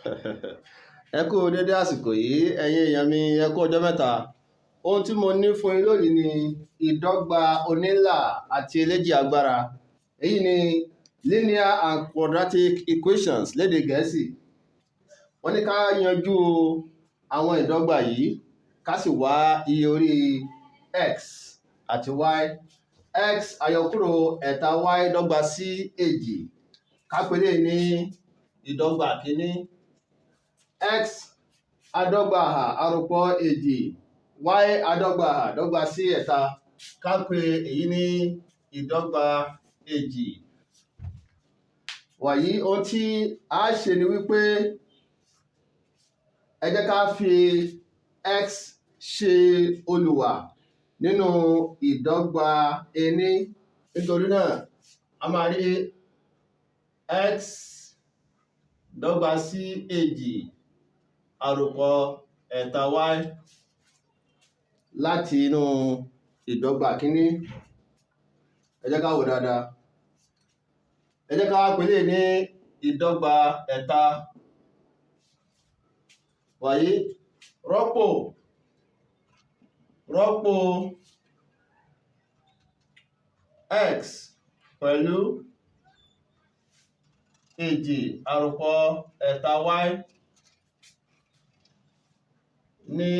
Ẹ kú dédé àsìkò yìí, ẹ̀yin èèyàn mi, ẹ kú ọjọ́ mẹ́ta. Ohun tí mo ní fún yín lónìí ni ìdọ́gba onílà àti eléjì agbára. Èyí ni linear and quadratic equations lédè Gẹ̀ẹ́sì. Wọ́n ní ká yanjú àwọn ìdọ́gba yìí, ká sì wá iye orí x àti y. X àyọkúrò ẹ̀ta y dọ́gba sí èjì. Ká pè eléyìí ní ìdọ́gba kìíní. X adọ́gba àròpọ̀ èjì y adọ́gba dọ́gba sí ẹ̀ta. Ká pè èyí ní ìdọ́gba èjì. Wàyí, ohun tí a ṣe ni wípé ẹ jẹ́ ká fi x ṣe olùwà nínú ìdọ́gba ení. Nítorí náà, a máa rí x dọ́gba sí èjì àròpọ̀ ẹ̀ta y láti inú ìdọ́gba kìíní. Ẹ jẹ́ ká wò dáadáa. Ẹ jẹ́ ká wá pè eléyìí ní ìdọ́gba ẹ̀ta. Wàyí, rọ́pò x pẹ̀lú èjì àròpọ̀ ẹ̀ta y ní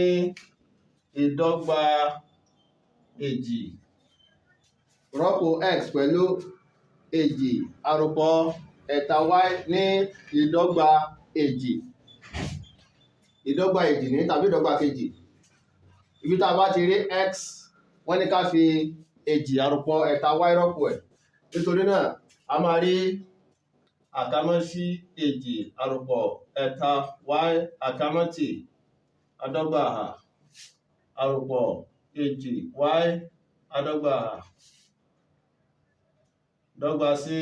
ìdọ́gba èjì. Rọ́pò x pẹ̀lú èjì àròpọ̀ ẹ̀ta y ní ìdọ́gba èjì. Ìdọ́gba èjì ní tàbí ìdọ́gba kejì. Ibi tá a bá ti rí x, wọ́n ní ká fi èjì àròpọ̀ ẹ̀ta y rọ́pò ẹ̀. Nítorí náà, a máa rí àkámọ́ sí èjì àròpọ̀ ẹ̀ta y àkámọ́ tì adọ́gba àròpọ̀ èjì y adọ́gba dọ́gba sí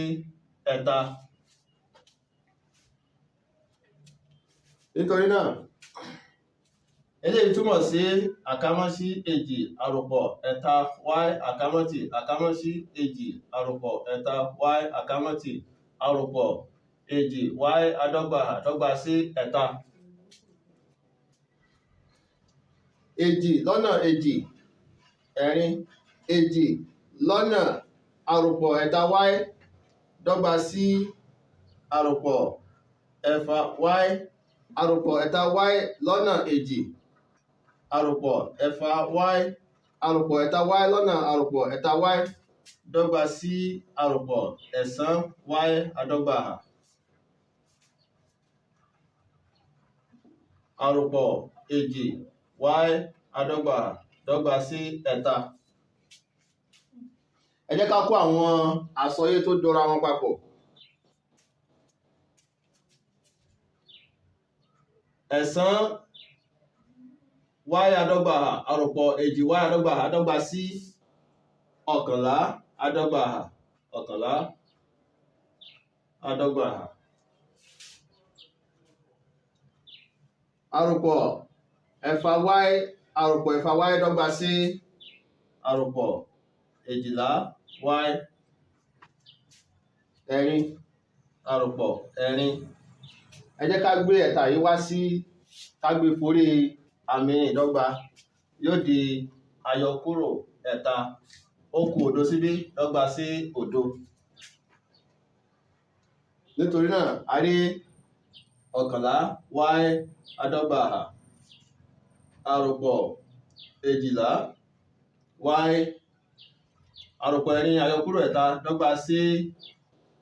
ẹ̀ta. Nítorí náà, eléyìí túmọ̀ sí àkámọ́ sí èjì àròpọ̀ ẹ̀ta y àkámọ́ tì àkámọ́ sí èjì àròpọ̀ ẹ̀ta y àkámọ́ tì àròpọ̀ èjì y adọ́gba dọ́gba sí ẹ̀ta. Èjì lọ́nà èjì ẹ̀rin, èjì lọ́nà àròpọ̀ ẹ̀ta y dọ́gba sí àròpọ̀ ẹ̀fà y, àròpọ̀ ẹ̀ta y lọ́nà èjì àròpọ̀ ẹ̀fà y, àròpọ̀ ẹ̀ta y lọ́nà àròpọ̀ ẹ̀ta y dọ́gba sí àròpọ̀ ẹ̀sán y adọ́gba àròpọ̀ èjì y adọ́gba dọ́gba sí ẹ̀ta. Ẹ jẹ́ ká kó àwọn àsọyé tó jọra wọn papọ̀. Ẹ̀sán y adọ́gba àròpọ̀ èjì y adọ́gba dọ́gba sí ọ̀kànlá adọ́gba ọ̀kànlá adọ́gba. Àròpọ̀ ẹ̀fà y àròpọ̀ ẹ̀fà y dọ́gba sí àròpọ̀ èjìlá y. Ẹ̀rin àròpọ̀ ẹ̀rin. Ẹ jẹ́ ká gbé ẹ̀ta yìí wá sí, ká gbé forí àmì ìdọ́gba. Yóò di àyọkúrò ẹ̀ta. Ó kù òdo síbí dọ́gba sí òdo. Nítorí náà, a rí ọ̀kànlá y adọ́gba àròpọ̀ èjìlá y àròpọ̀ ẹ̀rin àyọkúrò ẹ̀ta dọ́gba sí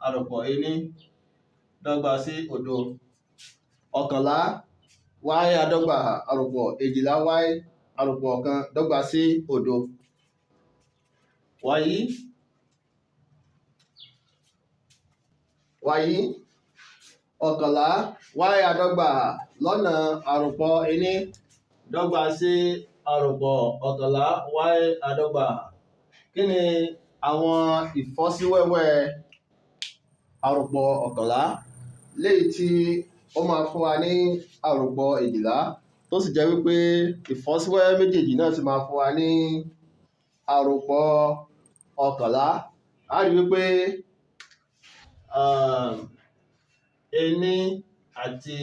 àròpọ̀ ení dọ́gba sí òdo. Ọ̀kànlá y adọ́gba àròpọ̀ èjìlá y àròpọ̀ ọ̀kan dọ́gba sí òdo. Wàyí, ọ̀kànlá y adọ́gba lọ́nà àròpọ̀ ení dọ́gba sí àròpọ̀ ọ̀kànlá y adọ́gba. Kí ni àwọn ìfọ́síwẹ́wẹ́ àròpọ̀ ọ̀kànlá léyìí tí ó máa fún wa ní àròpọ̀ èjìlá, tó sì jẹ́ wípé ìfọ́síwẹ́wẹ́ méjèèjì náà sì máa fún wa ní àròpọ̀ ọ̀kànlá. A rí wípé ení àti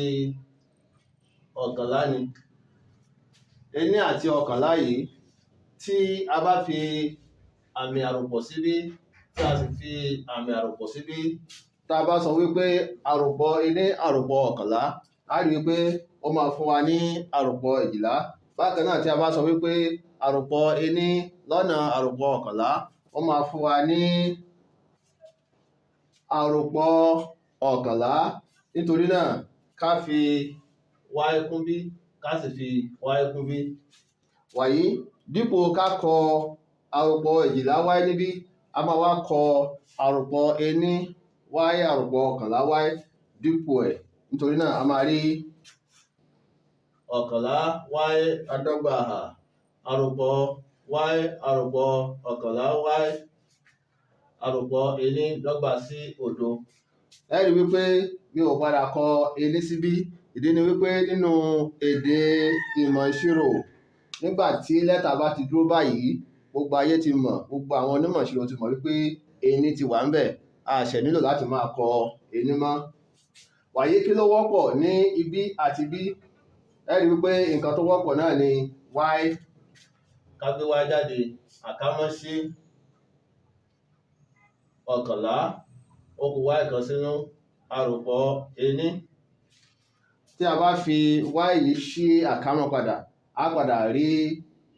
ọ̀kànlá ni. Ení àti ọ̀kànlá yìí, tí a bá fi àmì àròpọ̀ síbí, tí a sì fi àmì àròpọ̀ síbí, tá a bá sọ wípé àròpọ̀ ení àròpọ̀ ọ̀kànlá, a rí wípé ó máa fún wa ní àròpọ̀ èjìlá. Bákan náà, tí a bá sọ wípé àròpọ̀ ení lọ́nà àròpọ̀ ọ̀kànlá, ó máa fún wa ní àròpọ̀ ọ̀kànlá. Nítorí náà, ká fi y kún bí, ká sì fi y kún bí. Wàyí, dípò ká kọ àròpọ̀ èjìlá y níbí, a máa wá kọ àròpọ̀ ení y àròpọ̀ ọ̀kànlá y dípò ẹ̀. Nítorí náà, a máa rí ọ̀kànlá y adọ́gba àròpọ̀ y àròpọ̀ ọ̀kànlá y àròpọ̀ ení dọ́gba sí òdo. Ẹ rí wípé mi ò padà kọ ení síbí. Ìdí ni wípé nínú èdè ìmọ̀ ìṣirò, nígbà tí lẹ́tà bá ti dúró báyìí, gbogbo ayé ti mọ̀, gbogbo àwọn onímọ̀ ìṣirò ti mọ̀ wípé ení ti wà ńbẹ̀. A ṣẹ̀ nílò láti máa kọ ení mọ́. Wàyí, kí ló wọ́pọ̀ ní ibí àti ibí? Ẹ rí wípé nǹkan tó wọ́pọ̀ náà ni y. Ká gbé y jáde, àkámọ́ sí ọ̀kànlá, ó kù y kan sínú àròpọ̀ ení. Tí a bá fi y yìí ṣí àkámọ́ padà, a padà rí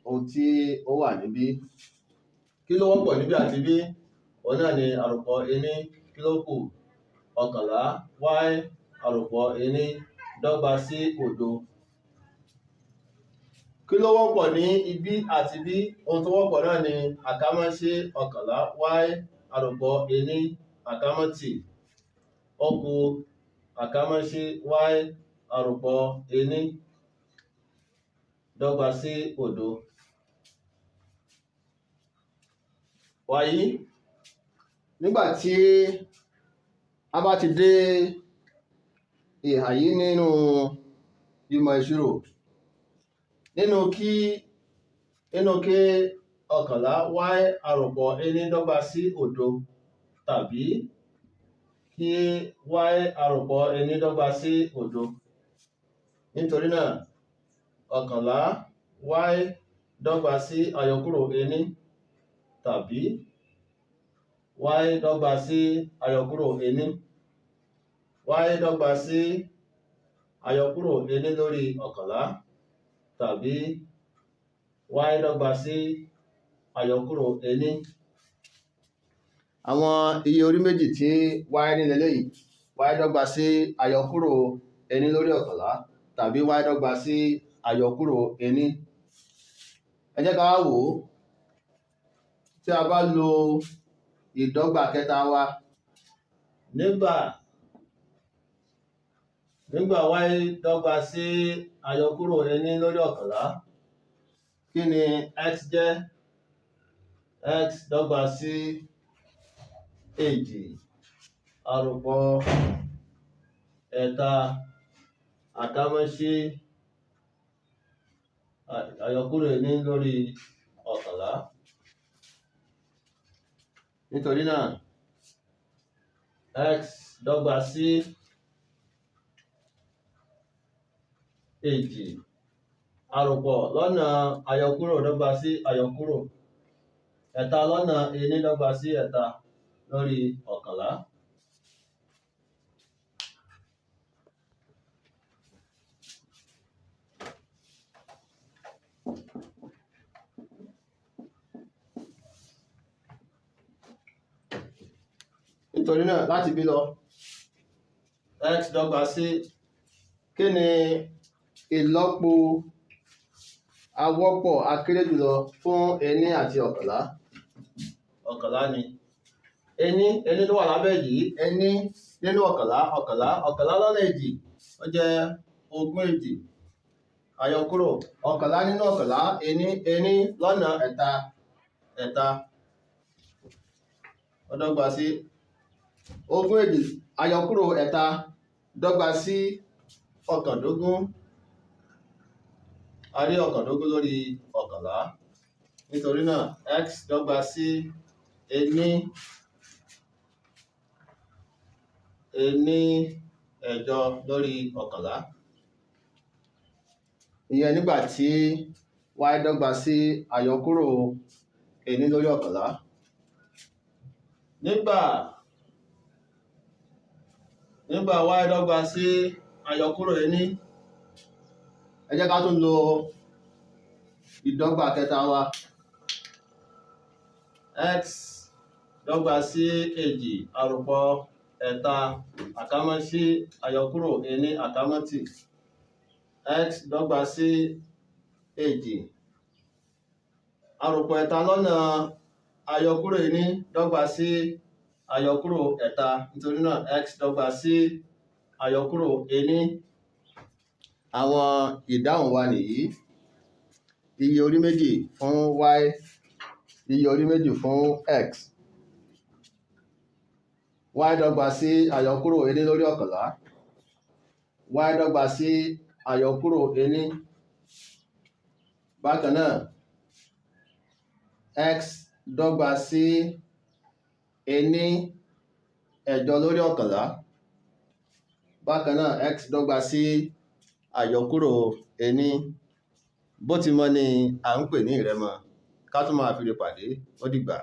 ohun tí ó wà níbí. Kí ló wọ́pọ̀ níbí àti bí? Òun náà ni àròpọ̀ ení. Kí ló kù? Ọ̀kànlá y àròpọ̀ ení dọ́gba sí òdo. Kí ló wọ́pọ̀ ní ibí àti bí? Ohun tó wọ́pọ̀ náà ni àkámọ́ sí ọ̀kànlá y àròpọ̀ ení àkámọ́ tì. Ó kù àkámọ́ sí y àròpọ̀ ení dọ́gba sí òdo. Wàyí, nígbà tí a bá ti dé ìhà yìí nínú ìmọ̀ ìṣirò, nínú kí ọ̀kànlá y àròpọ̀ ení dọ́gba sí òdo, tàbí kí y àròpọ̀ ení dọ́gba sí òdo. Nítorí náà, ọ̀kànlá y dọ́gba sí àyọkúrò ení, tàbí y dọ́gba sí àyọkúrò ení. Y dọ́gba sí àyọkúrò ení lórí ọ̀kànlá, tàbí y dọ́gba sí àyọkúrò ení. Àwọn iye orí méjì tí y ní leléyìí, y dọ́gba sí àyọkúrò ení lórí ọ̀kànlá, tàbí y dọ́gba sí àyọkúrò ení. Ẹ jẹ́ ká wá wò ó. Tí a bá lo ìdọ́gba kẹta wa, nígbà y dọ́gba sí àyọkúrò ení lórí ọ̀kànlá, kí ni x jẹ́? X dọ́gba sí èjì àròpọ̀ ẹ̀ta àkámọ́ sí àyọkúrò ení lórí ọ̀kànlá. Nítorí náà, x dọ́gba sí èjì àròpọ̀ lọ́nà àyọkúrò dọ́gba sí àyọkúrò ẹ̀ta lọ́nà ení dọ́gba sí ẹ̀ta lórí ọ̀kànlá. Nítorí náà, láti bí lọ, x dọ́gba sí kí ni ìlọ́po awọ́pọ̀ akéré jùlọ fún ení àti ọ̀kànlá? Ọ̀kànlá ni. Ení, ení tó wà lábẹ́ yìí, ení nínú ọ̀kànlá, ọ̀kànlá, ọ̀kànlá lọ́nà èjì, ó jẹ́ ogún èjì. Àyọkúrò ọ̀kànlá nínú ọ̀kànlá, ení, ení lọ́nà ẹ̀ta, ẹ̀ta. Ó dọ́gba sí ogún èjì, àyọkúrò ẹ̀ta dọ́gba sí ọ̀kàndógún. A rí ọ̀kàndógún lórí ọ̀kànlá. Nítorí náà, x dọ́gba sí ení, ení ẹ̀jọ lórí 11. Ìyẹn nígbà tí y dọ́gba sí àyọkúrò 1 lórí 11. Nígbà y dọ́gba sí àyọkúrò 1, ẹ jẹ́ ká tún lo ìdọ́gba kẹta wa. X dọ́gba sí èjì àròpọ̀ ẹ̀ta àkámọ́ sí àyọkúrò 1 àkámọ́ tì. X dọ́gba sí èjì àròpọ̀ ẹ̀ta lọ́nà àyọkúrò 1 dọ́gba sí àyọkúrò ẹ̀ta. Nítorí náà, x dọ́gba sí àyọkúrò 1. Àwọn ìdáhùn wa nìyí: iye orí méjì fún y, iye orí méjì fún x. Y dọ́gba sí àyọkúrò 1 lórí 11, y dọ́gba sí àyọkúrò 1. Bákan náà, x dọ́gba sí 1 ẹ̀jọ lórí 11. Bákan náà, x dọ́gba sí àyọkúrò 1. Bó ti mọ ni à ń pè ní ìrẹ́mọ. Ká tún máa fi ire pàdé. Ó dìgbà.